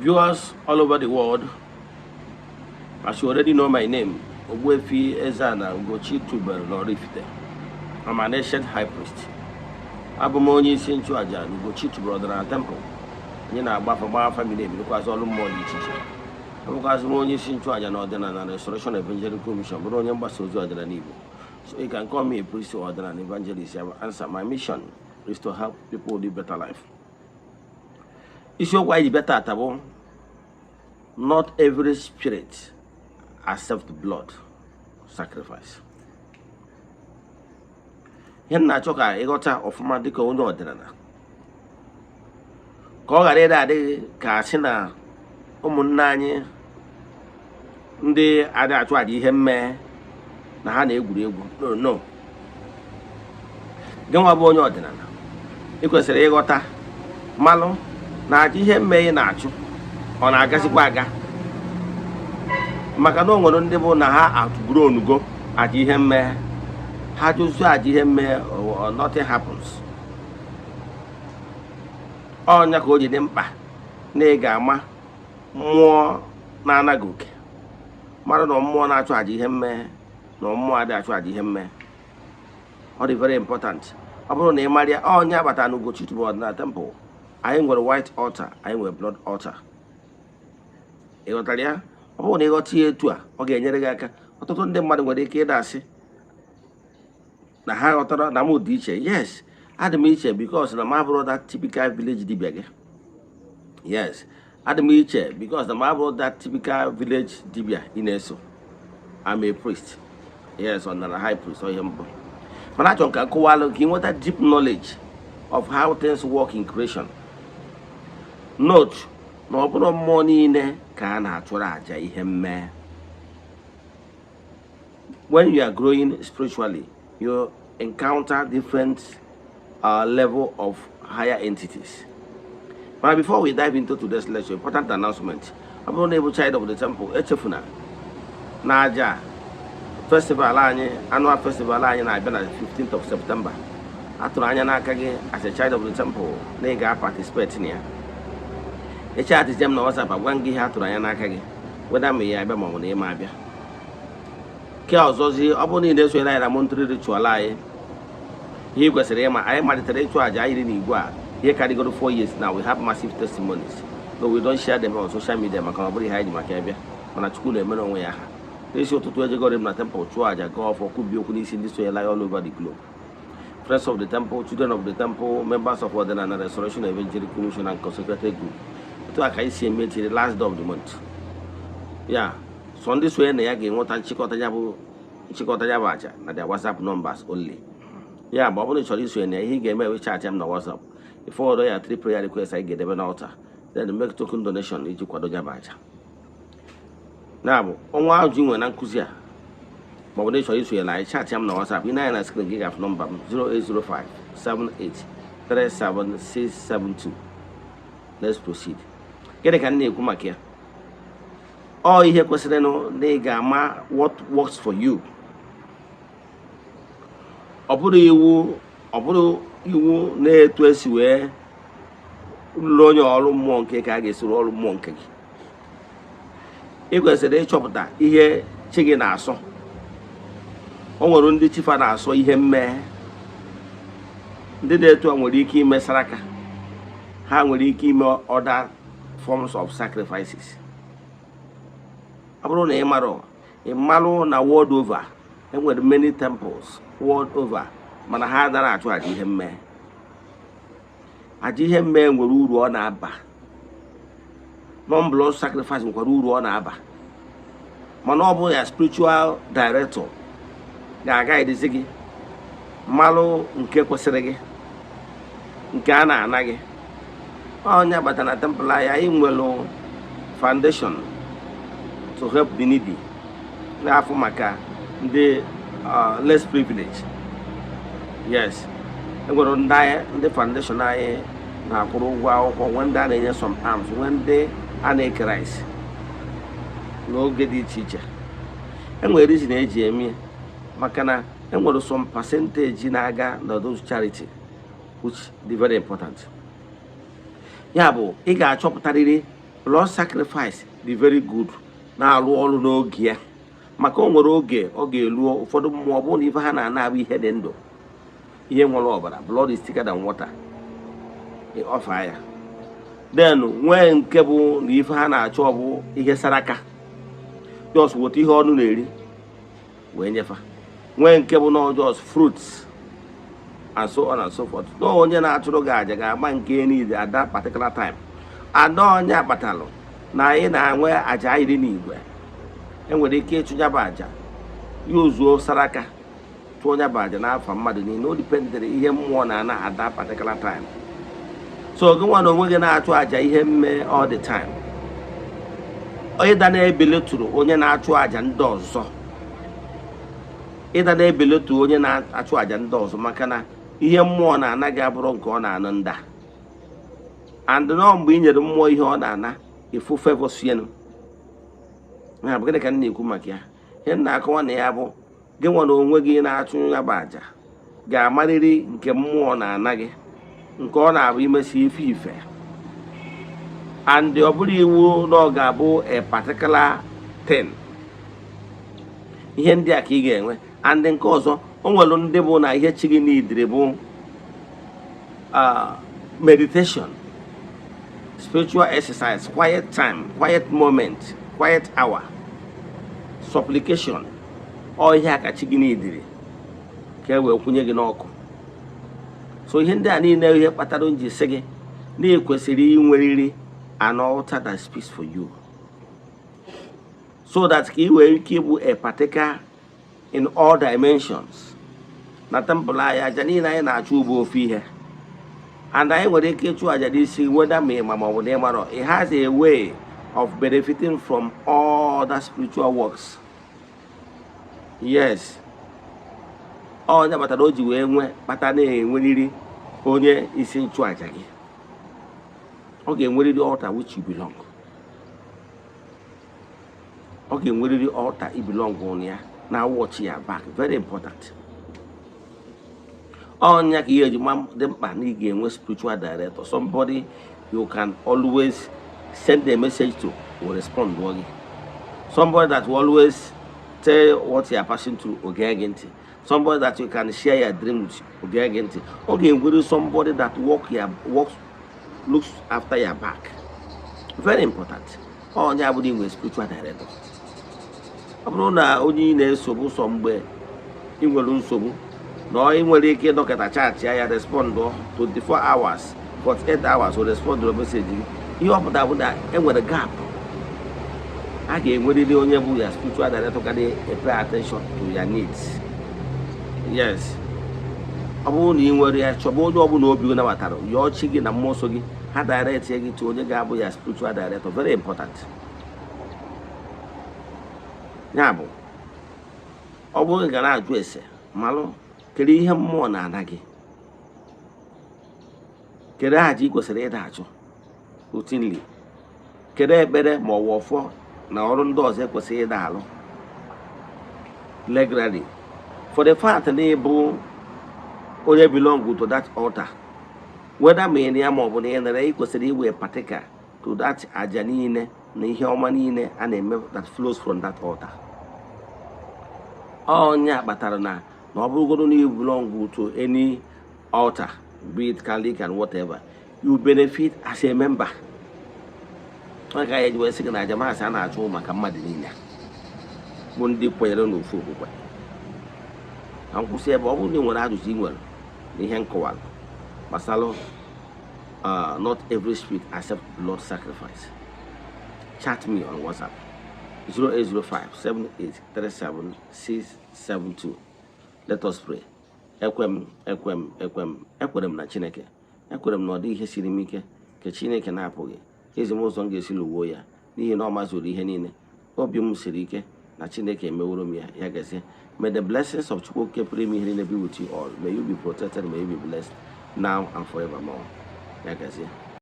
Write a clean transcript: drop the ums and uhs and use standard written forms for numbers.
Viewers all over the world, as you already know my name, Ogbuefi Eze-Ana Ugochi tubelu n'Oraifite. I'm an ancient high priest. Abụ m onye isi nchụaja na Ugochi tubelu ọdịnala temple. Anyị na-agba afa, gbaa afa miri emi, rụkwazị ọrụ mmụọ dị iche iche. Abụkwazị m onye isi nchụaja na Ọdịnala Restoration Evangelical Mission, bụrụ onye mgbasa ozi ọdịnala Igbo. So you can call me a priest or ọdịnala evangelist. I will answer. My mission is to help people live better life. Isiokwu anyị ji bịa taata bụ "Not every spirit accept blood sacrifice." Ihe m na-achọ ka ịghọta ọfụma dịka onye ọdịnala, ka ọ ghara ịdị adịghị ka asị na ụmụnne anyị ndị adị achụ aja ihe mmee na ha na-egwuri egwu. No, no, gị nwa bụ onye ọdịnala, ị kwesịrị ịghọta, malụ na aja ihe mmee ị na-achụ, ọ na-agazikwa aga, maka na o nwere ndị bụ na ha atụgoro onugo aja ihe mmee ha, jụzụ aja ihe mmee or nothing happens. Ọnya ka o ji dị mkpa na ị ga-ama mmụọ na-anaghị oke, mara na mmụọ na-achụ aja ihe mmee na mmụọ adịghị achụ aja ihe mmee. Ọ dị very important. Ọ bụrụ na ị mara ya, ọnya batara na Ugochi tubelu ọdịnala temple, anyị nwere white altar, anyị nwere blood altar. Ị ghọtara ya? Ọ bụrụ na ịghọta ya etu a, ọ ga-enyere gị aka. Ọtụtụ ndị mmadụ nwere ike ịda asị na ha ghọtara na m dị iche. Yes, adị m iche because na m abụrụ that typical village dibịa gị. Yes, adị m iche because na m abụrụ that typical village dibịa ị na-eso. I'm a priest. Yes, ọdịnala high priest. Ọ ihe mbụ, mana achọrọ m ka nkọwalụ ka ị nweta deep knowledge of how things work in creation. Note na ọ bụrụ mmụọ niile ka a na-achụrụ àjà ihe mmee. When you are growing spiritually, you encounter different level of higher entities. But before we dive into today's lecture, important announcement. Ọ bụrụ na ị bụ child of the temple, echefuna na aja festival anyị, annual festival anyị, na-abịa na 15th of September. Atụrụ anya n'aka gị as a child of the temple na ị ga-participate na ya. Echatịje m na WhatsApp, agwa m gị ihe atụrụ anya n'aka gị, weda ma ya abịa ma ọ bụ na ịma abịa. Ke ọzọzi, ọ bụrụ na ị na-esonyere anyị na monthly ritual anyị, ihe ị kwesịrị ịma, anyị malitere ịchụ àjà anyị n'igwe a ihe karịgoro 4 years now. We have massive testimonies, though we don't share them on social media, maka na ọ bụrụ ihe anyị ji maka ya bịa. Mana Chukwu na-emere onwe ya ha. N'isi ụtụtụ, ejegoro m na temple, chụọ àjà, gaa ọfọ, kwubie okwu n'isi ndị sonyere anyị all over the globe, friends of the temple, children of the temple, members of Ọdịnala Restoration Evangelical Mission and consecrated group. Otu a ka anyị si eme till the last day of the month. Ya sọ ndị sonye na ya ga-enweta nchịkọta ya bụ nchịkọta ya bụ àjà na their WhatsApp numbers only. Ya bụ, ọ bụrụ na ị chọrọ isonye na ya, ihe ị ga-eme bụ chat m na WhatsApp, forward ya three prayer requests anyị ga-edebe n'altar, then make token donation iji kwado ya bụ àjà. Na bụ ọnwa ahụ ji nwere na nkụzi a, ma ọ bụ na ị chọrọ isonye na anyị, chat m na WhatsApp. Ị na-anya na screen gị, ga-afụ nọmba m, 0805 78 37672. Let's proceed. Gịnị ka m na-ekwu maka ya? Ọ ihe kwesịrịnụ na ị ga-ama what works for you. Ọ bụrụ iwu na-etu esi wee lụrụ onye ọrụ mmụọ nke ka a ga-esi rụọ ọrụ mmụọ nke gị. Ị kwesịrị ịchọpụta ihe chi gị na-asọ. O nwere ndị chifa na-asọ ihe mmee. Ndị dị etu a nwere ike ime saraka, ha nwere ike ime other forms of sacrifices. Ọ bụrụ na ị mara, ị malụ na world over, enwere many temples world over, mana ha adara achụ aja ihe mmee. Aja ihe mmee nwere uru ọ na-aba. Non blood sacrifice nwekwara uru ọ na-aba, mana ọ bụ ya spiritual director ga-aga edizi gị mmalụ nke kwesịrị gị, nke a na-ana gị. Onye bata na temple anyị, anyị nwere foundation to help the needy, na-afụ maka ndị less privilege. Yes, enwere ndị anyị, ndị foundation anyị na-akwụrụ ụgwọ akwụkwọ, nwee ndị a na-enye some alms, nwee ndị a na-eke rice n'oge dị iche iche. Enwere reason eji eme, maka na enwere some percentage na-aga na those charity, which dị very important. Ya bụ, ị ga-achọpụtarịrị Blood sacrifice dị very good, na-arụ ọrụ n'oge ya, maka o nwere oge ọ ga-eruo, ụfọdụ mmụọ bụrụ na ife ha na-ana abụ ihe dị ndụ, ihe nwere ọbara. Blood is thicker than water. Ọfa ya then nwee nke bụ na ife ha na-achọ bụ ihe saraka, just weta ihe ọnụ na-eri wee nyefa. Nwee nke bụ na just fruits and so on and so forth. Na onye na-achụrụ gị aja ga-agba nke need at that particular time. Ada onye akpatalụ na anyị na-enwe aja iri n'igwe, enwere ike ịchụ ya bụ aja ya ozuo saraka, chụọ ya bụ aja n'afọ mmadụ niile. O dependịrị ihe mmụọ na-ana at that particular time. So gị nwa na onwe gị na-achụ aja ihe mme all the time, ịda na-ebeletụrụ onye na-achụ aja ndị ọzọ, ịda na-ebeletu onye na-achụ aja ndị ọzọ, maka na ihe mmụọ na-anaghị abụrụ nke ọ na-anụ nda. And nọ mgbe ị nyere mmụọ ihe ọ na-ana, ifu favor sienu ya. Bụ gịnị ka m na-ekwu maka ya? Ihe m na-akọwa na ya bụ gị nwa na onwe gị na-achụ ya bụ aja ga-amarịrị nke mmụọ na-ana gị, nke ọ na-abụ imesi ife ife. And ọ bụrụ iwu na ọ ga-abụ a particular thing, ihe ndị a ka ị ga-enwe. And nke ọzọ, o nwere ndị bụ na ihe chi gị n'idiri bụ meditation, spiritual exercise, quiet time, quiet moment, quiet hour, supplication. Ọ ihe a ka chi gị n'idiri ka e wee kwụnye gị n'ọkụ. So ihe ndị a niile, ihe kpatara m ji sị gị na ị kwesịrị inwerịrị an altar that speaks for you, so that ka ị nwee ike ịbụ a partaker in all dimensions. Na temple anyị, aja niile anyị na-achụ ugbo ofu ihe, and anyị nwere ike ịchụ aja n'isi whether ma ịma ma ọ bụ na ịmarọ. It has a way of benefiting from all other spiritual works. Yes, onye kpatara o ji wee nwee kpata na-enwerịrị onye isi nchụaja gị. Ọ ga-enwerịrị altar which you belong. Ọ ga-enwerịrị altar i belong on ya na watch ya back. Very important. Ọnya ka ihe eji ma dị mkpa na ị ga-enwe spiritual director, somebody you can always send a message to, will respond gị, somebody that will always tell what you are passing through, oge gị ntị, somebody that you can share your dream with, oge gị ntị. Ọ ga-enwere somebody that work your works, looks after your back. Very important. Onye abụrụ inwe spiritual director, ọ bụrụ na onye ị na-esogbu sọ mgbe ị nwere nsogbu, na ị nwere ike ịdọkọta chat ya, respond 24 hours, 48 hours, o respond message gị, ihe ọ pụtara bụ na enwere gap. A ga-enwerịrị onye bụ ya spiritual director ga na-pay attention to your needs. Yes, ọ bụrụ na ị nwere ya, chọba onye ọbụla obi gị nabatara. Yọọ chi gị na mmụọ nsọ gị, ha direct gị to onye ga-abụ ya spiritual director. Very important. Ya bụ, ọ bụrụ na ị ga na-ajụ ese, malụ kedu ihe mmụọ na-ana gị, kedu aja ị kwesịrị ịda achụ routinely, kedu ekpere ma ọ bụ ọfọ na ọrụ ndị ọzọ ekwesịghị ịda alụ regularly. For the fact na ịbụ onye belong to that altar, whether ma ị na ya ma ọ bụ na ị nara, ị kwesịrị iwe partaker to that aja niile na ihe ọma niile a na-eme that flows from that altar. Onye a kpatara na ọ bụrụgodo na you belong to any altar, be it Catholic and whatever, you benefit as a member. Ọ ka ya ji wee sị gị na aja maasị a na-achụ maka mmadụ niile bụ ndị kwenyere n'ofu okwukwe. Na nkwụsị ebe, ọ bụrụ na ị nwere ajụjụ ị nwere na ihe nkọwara gbasara not every spirit accept blood sacrifice, chat me on WhatsApp 0805 7837 672. Let us pray. Ekwem, ekwem, ekwem, ekwere m na Chineke. Ekwere m na ọ dịghị ihe siri m ike nke Chineke na-apụghị ezi m ụzọ m ga-esi lụwuo ya, n'ihi na ọ mazuru ihe niile. Obi m siri ike na Chineke emeworo m ya. Ya gazie. May the blessings of Chukwu Okike pụrụ ime ihe niile be with you all. May you be protected, may you be blessed now and forevermore. Ya gazie.